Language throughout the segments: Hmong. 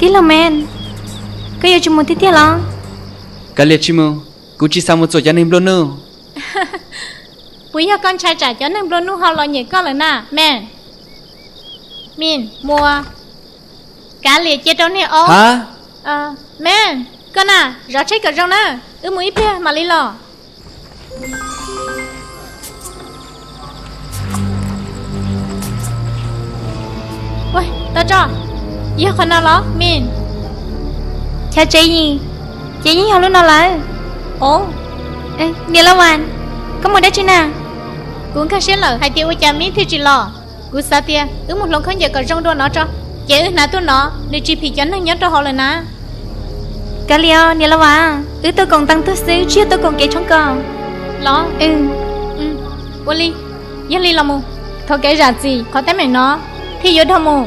Tij laug Meej, koj yuav tsis mus tiag tiag los? Kav liam tsis mus, kuv tsis xav mus txuam cov neeg nplua nuj. Puas yog koj ntshai tsam cov neeg nplua nuj ho los nyem koj lawm na Meej? Meej, mus. Kav liam cia rau niag aub. Meej, koj na, zov tsheb kom zoo na, wb mus ib pliag mam li los. Tau tso, yog qhov no los Meej? Chaw tsev yim, ces yeej yog lub no lawm. Niam Lauj Vas, koj mus dab tsi na? Kuv nkag siab lawm hais tias ua cas Meej thiaj tsis los. Kuv xav tias wb mus hloov khaub ncaws kom zoo dua no tso, ces wb hnav tuaj no, nws tsis phim cov neeg nyob rau hauv lawm na. Kav liam os niam Lauj Vas, wb tuaj koom ntoo tuaj xwb, tsis yog tuaj koom kev tshoob kos. Los? Ua li, yog li los mus. Thov kev zam txim, qhov teeb meem no thiaj yuav dhau mus.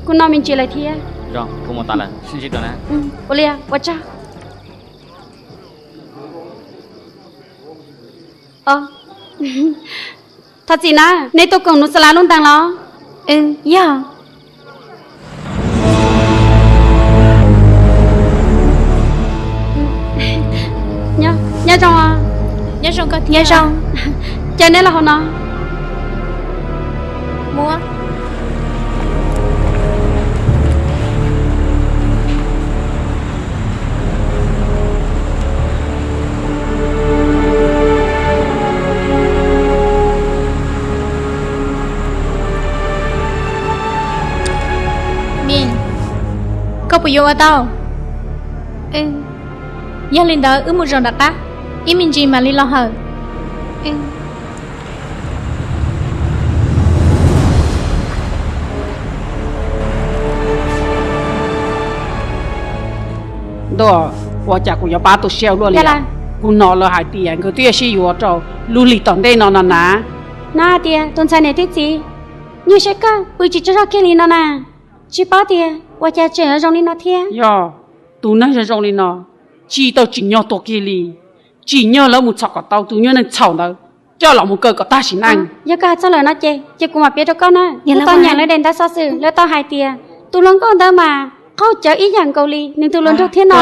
Kuv noj me ntsis lawm thiab. Ua li, ua tsaug. Thov txim na, nej tuaj koom Nuxalas lub ntees los? Yog. Nyob zoo. Nyob zoo. Caw neb los hauv no. Meej, koj puas yuav ua tau? Yog li ntawd wb mus zaum nram qab, ib me ntsis mam li los hawm. Ntuj, ua cas kuv yuav pab tu siab ua luaj li? Kuv hnov lawv hais tias nkawd twb sib yuav rau lub hlis tom ntej no no na. Hnov hais tias tus ntxhais niam tub txiv nyuag siab kawg pw tsis tsaug zog kiag li no na. Tsis paub tias ua cas tseem zoo li no thiab. Yog tus neeg zoo zoo li no tsis tau tsim nyog tuag kiag li. Tsim nyog lawv mus txhom kom tau tus nyuag neeg txhaum ntawd coj los mus kaw kom tag sim neej. Yog koj hais txog lawm no ces, ces kuv mam piav rau koj na. Kuv tau nyeem lawv daim ntawv xov xwm, lawv tau hais tias tus hluas nkauj ntawd mas qaug cawv ib yam nkaus li nws tus hluas nraug thiab no.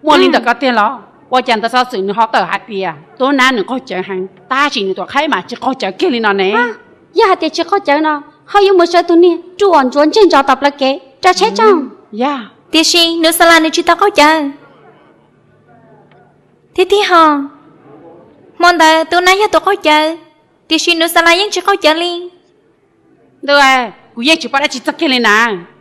Muaj li ntawm koj tiag los? Ua cas ntawv xov xwm nws ho tawm hais tias Tub Nab nws qaug cawv heev, tab sis nws tus qhaib mas tsis qaug cawv kiag li no ne. Yog hais tias tsis qaug cawv no, ho yuav mus sawv tus niag ruam ntsuav ntseg ntsos tom plawv kev rau tsheb tsoog. Tiam sis Nuxalas nws tsis tau qaug cawv. Thiab tib ho, hmo ntawd Tub Nab yog tus qaug cawv, tiam sis Nuxalas yeej tsis qaug cawv li. Ntuj, kuv yeej tsis paub dab tsi txog kiag li na.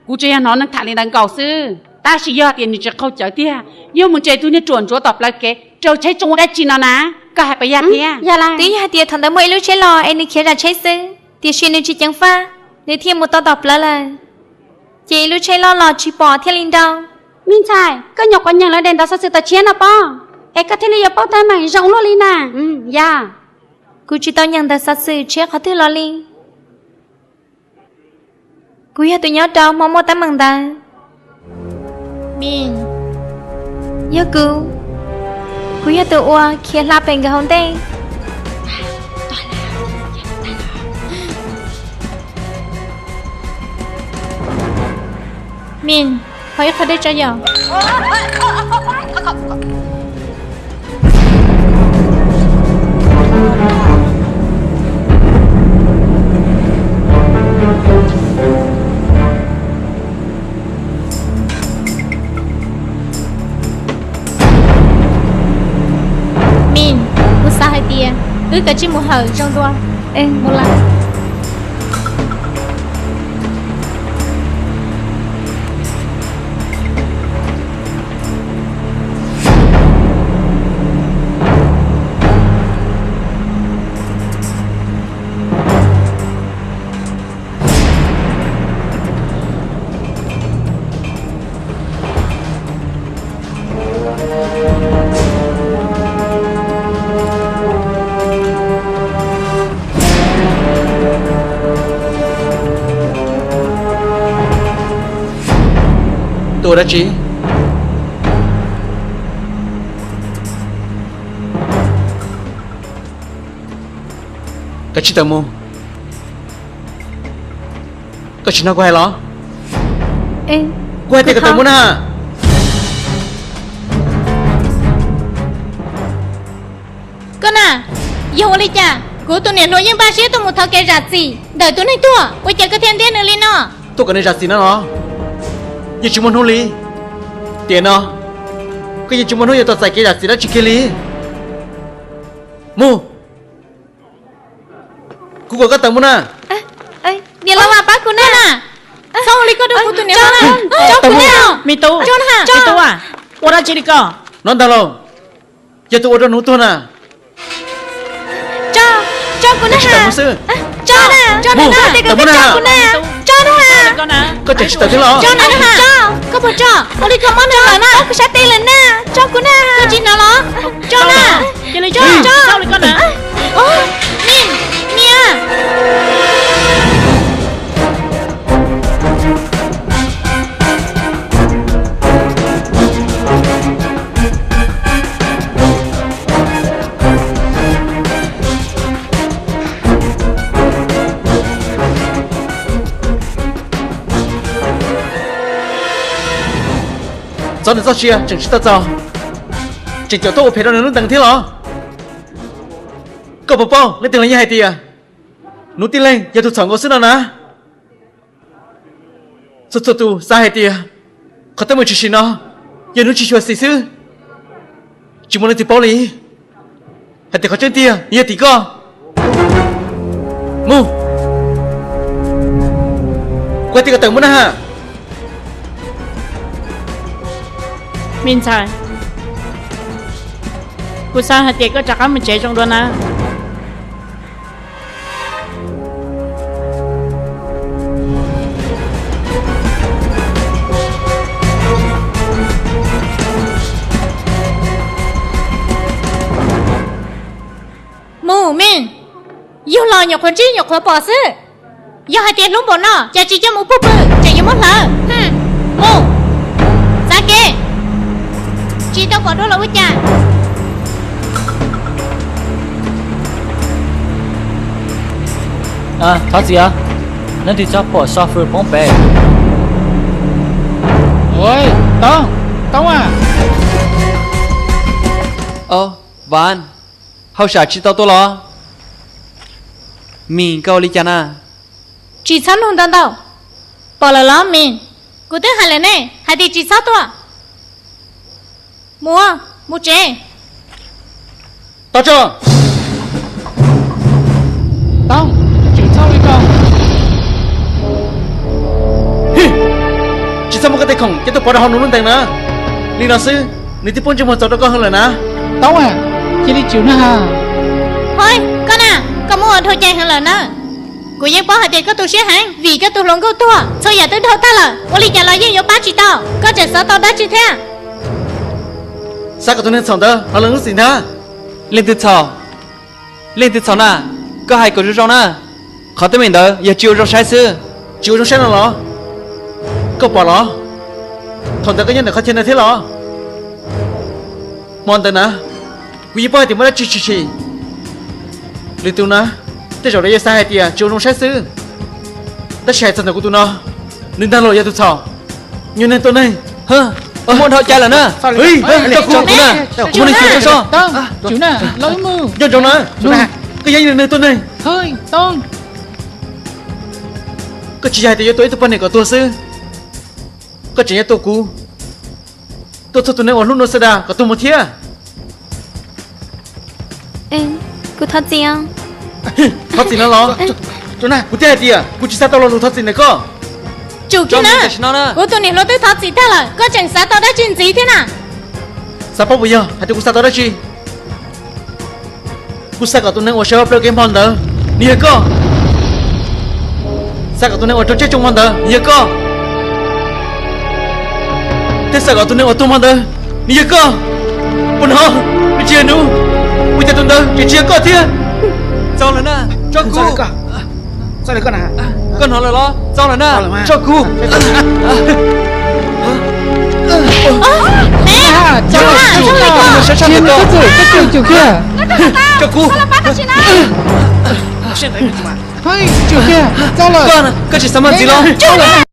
Kuv tsuas yog hnov neeg tham li ntawd nkaus xwb. Tab sis yog tias nws tsis qaug cawv tiag, yuav mus ntseg tus niag ruam ntsuav tom plawv kev rau tsheb tsoog ua dab tsi no na? Koj hais puas yog thiab? Twb yog hais tias thaum ntawd muaj ib lub tsheb los es nws khiav zam tsheb xwb, tiam sis nws tsis ceev faj, nws thiaj mus tau tom plawv lawm. Ces ib lub tsheb loj los tsis pom thiaj li nrau. Me ntxhais, koj nyuam qhuav nyeem lawv daim ntawv xov xwm tom tshiab no pob, es koj thiaj li yuav paub teeb meem zoo luaj li na. Yog, kuv tsis tau nyeem ntawv xov xwm tshiab qhov twg los li. Kuv yog tus nyob rau hmo muaj teeb meem ntawd. Yog kuv, kuv yog tus uas khiav hla pem nkawd hauv ntej. Meej, ho ib qho dej tso yom. Meej, kuv xav hais tias wb kav tsij mus hawm zoo dua. Mus lawm. Tuaj dab tsi? Kav tsij tawm mus. Koj tsis hnov kuv hais los? Kuv hais tias koj tawm mus na. Koj na, yog ua li cas kuv tus niam hluas yeej npaj siab tuaj mus thov kev zam txim ntawm tus neeg tuag, ua cas koj thiaj ntiab nws li no? Tuaj kom nws zam txim no los yeej tsis muaj hnub li. Tiam no koj yeej tsis muaj hnub yuav tau txais kev zam txim dab tsi kiag li. Mus, kuv kom koj tawm mus na. Niam laus, pab kuv na. Txhob ua li koj rau kuv tus niam hluas na. Me tub, me tub, ua dab tsi li koj? Hnov ntag lauj, yog tus ua rau hnub tuag na. Tso kuv na. Tso na, tso na, tso kuv na. Tso na. Koj tseem tsis tawm thiab los? Tso na, tso. Koj puas tso? Ua li koj mob nws lawm na, koj sab tes lawm na. Tso kuv na. Koj tsis hnov los? Tso na. Cia li tso, tso li koj na. Niam, niam. Txov niam txoj sia tseem tsis tau txaus, tseem caum tuaj ua phem rau nws lub ntees thiab los? Koj puas paub leej twg los yeej hais tias Nuv tib leeg yog tus txhaum nkaus xwb no na. Txhua txhua tus xav hais tias qhov teeb meem tshwm sim no yog Nuv tsis xyuam xim xwb, tsis muaj leej twg paub li hais tias qhov tseeb tiag yog tim koj. Mus, kuv hais tias koj tawm mus na ha. Me ntxhais, kuv xav hais tias koj rov qab mus tsev zoo dua na. Mus me, yug los nyuam qhuav ntsib nyuam qhuav pom xwb. Yog hais tias hlub npaum no cas tsis coj mus puag pw, tseem yuav muab hlawv. Mus, txav kev, tsis tau pom dua los ua cas. Thov txim os, leej twg txhob pom xo fws poob pem. Toob, Toob a. Vas, hauj sam tsis tau tuaj los? Mis, koj ua li cas na? Tsis txhob nug ntau ntau. Pom lawm los Mis? Kuv twb hais lawm ne, hais tias tsis txhob tuaj. Mus, mus tsev. Tau tso. Toob, tseem txhob ua li ko. Tsis txhob muab koj tej khoom coj tuaj pov rau hauv Nuv lub ntees na. Li no xwb nws twb poob ntsej muag txaus rau koj heev lawm na. Toob a, cia li tsum na. Hos, koj na, koj muab ua dhau cai heev lawm na. Kuv yeej paub hais tias koj tu siab heev vim koj tus hluas nkauj tuag, txhua yam twb dhau tag lawm, ua li cas los yeej yuav pab tsis tau. Koj tseem xav tau dab tsi thiab? Xav kom tus neeg txhaum ntawd los lees lub txim ntag. Leej twg txhaum? Leej twg txhaum na? Koj hais kom zoo zoo na. Qhov teeb meem ntawd yog tsis ua zoo saib xwb. Tsis ua zoo saib no los? Koj pom los? Thaum ntawd koj nyob ntawm qhov chaw no thiab los? Hmo ntawd na, kuv yeej paub hais tias muaj dab tsi tshwm sim. Lwm tus na, tej zaum lawv yuav xav hais tias tsis ua zoo saib xwb. Tab sis hais txog ntawm kuv tus no, nws ntag los yog tus txhaum. Nyuag neeg tua neeg, muaj dhau cai lawm na. Tso kuv na, kuv muaj neeg xyuas tau so. Nco ntsoov na, koj yog ib neeg tua neeg. Koj tsis yog hais tias yuav tua ib tug poj niam kom tuag xwb, koj tseem yuav tua kuv, tua txhua tus neeg uas hlub Nuv Xas Das kom tuag mus thiab. Kuv thov txim. Thov txim no los? Kuv thiaj hais tias kuv tsis xav tau lo lus thov txim ntawm koj. Tsum kiag na, kuv tus niam hluas twb thov txim tag lawm, koj tseem xav tau dab tsi ntxiv thiab na? Xav paub puas yog hais tias kuv xav tau dab tsi? Kuv xav kom tus neeg uas sawv hauv plawv kev hmo ntawd nws yog koj. Xav kom tus neeg uas raug tseb tsoo hmo ntawd nws yog koj, thiab xav kom tus neeg uas tuag hmo ntawd nws yog koj. Puas hnov? Nws tsis yog Nuv, ua cas tus ntawd tseem tsis yog koj thiab? Txaus lawm na, tso kuv. Koj hnov lawm los? Txaus lawm na, tso kuv. Tso kuv. Tsum kiag, txog lawm. Koj tsis xav mus ntxiv los?